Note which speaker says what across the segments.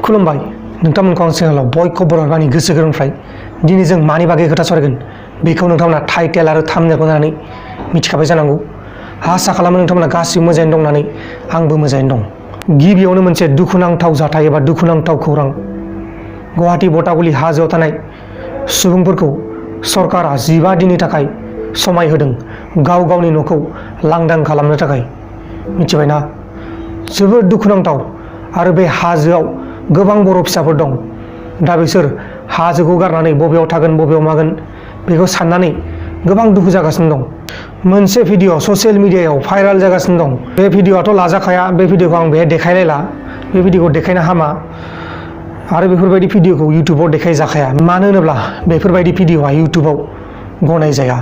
Speaker 1: खुलुमबाय नोंथांमोनखौ आं चेनेलाव बयखौबो बरायनानै गोसो गोरबोनिफ्राय दिनै जों मानि बागै खोथा सावरायगोन बेखौ नोंथांमोना टाइटेल आरो थाम्बनेलखौ नायनानै मिथिखाबाय जानांगौ। आसा खालामो नोंथांमोना गासिबो मोजाङैनो दं होननानै आंबो मोजाङैनो दं। गिबियावनो मोनसे दुखुनांथाव जाथाय एबा दुखुनांथाव खौरां। गुवाहाटी बटागुलि हाजोआव थानाय सुबुंफोरखौ सरकारा 15 दिननि थाखाय समाय होदों गाव गावनि न'खौ लांदां खालामनो थाखाय। मिथिबायना? जोबोद दुखुनांथाव। आरो बे हाजोआव गोबां बर' फिसाफोर दं। दा बिसोर हाजोखौ गारनानै बबेयाव थागोन बबेयाव मागोन बेखौ साननानै गोबां दुखु जागासिनो दं। मोनसे भिडिअ ससियेल मिडियायाव भाइराल जागासिनो दं। बे भिडिअआथ' लाजाखाया, बे भिडिअखौ आं बेहाय देखायलायला। बे भिडिअखौ देखायनो हामा आरो बेफोरबायदि भिडिअखौ इउटुबाव देखाय जाखाया। मानो होनोब्ला बेफोरबायदि भिडिअआ इउटुबाव गनाय जाया।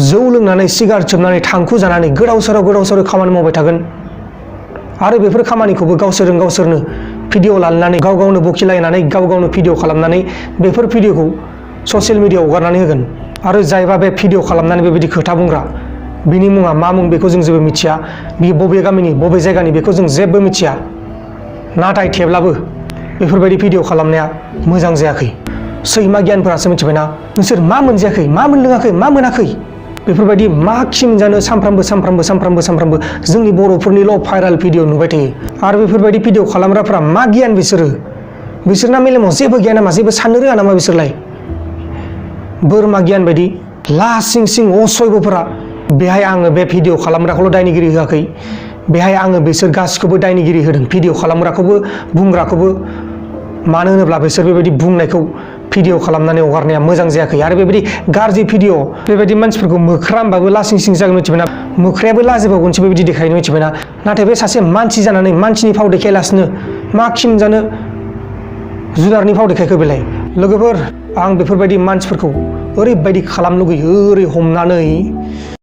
Speaker 1: जौ लोंनानै सिगारेट सोबनानै थांखु जानानै गोदाव सोराव खामानि मावबाय थागोन आरो बेफोर खामानिखौबो गावसोरनो भिडिअ लानानै गाव गावनो बखिलायनानै गाव गावनो भिडिअ खालामनानै बेफोर भिडिअखौ ससियेल मिडियाआव हगारनानै होगोन। आरो जायबा बे भिडिअ खालामनानै बेबायदि खोथा बुंग्रा बिनि मुङा मा मुं बेखौ जों जेबो मिथिया। बियो बबे गामिनि बबे जायगानि बेखौ जों जेबो मिथिया। नाथाय थेवब्लाबो बेफोरबायदि भिडिअ खालामनाया मोजां जायाखै। सैमा गियानफोरासो मिथिबायना नोंसोर मा मोनजायाखै, मा मोनलोङाखै, मा मोनाखै। बेफोरबायदि मा खि मोनजानो सानफ्रामबो जोंनि बर'फोरनिल' भाइराल भिडिअ नुबाय थायो। आरो बेफोरबायदि भिडिअ खालामग्राफ्रा मा गियान बिसोरना मेलेमाव जेबो गैया नामा? जेबो साननो रोङा नामा बिसोरलाय? बोरमा गियान बायदि लासिं सिं असयबफोरा। बेहाय आङो बे भिडिअ खालामग्राखौल' दायनिगिरि होआखै, बेहाय आङो बिसोर गासिखौबो दायनिगिरि होदों, भिडिअ खालामग्राखौबो बुंग्राखौबो। मानो होनोब्ला बिसोर बेबायदि बुंनायखौ भिडिअ खालामनानै हगारनाया मोजां जायाखै। आरो बेबायदि गाज्रि भिडिअ बेबायदि मानसिफोरखौ मोख्रा होनबाबो लासिं सिं जागोन मिथिबायना? मोख्रायाबो लाजिबावगोनसो बेबायदि देखायनो मिथिबायना? नाथाय बे सासे मानसि जानानै मानसिनि फाव देखायालासिनो मा खि मोनजानो जुनारनि फाव देखायखो बेलाय? लोगोफोर, आं बेफोरबायदि मानसिफोरखौ ओरैबायदि खालामनो लुगैयो, ओरै हमनानै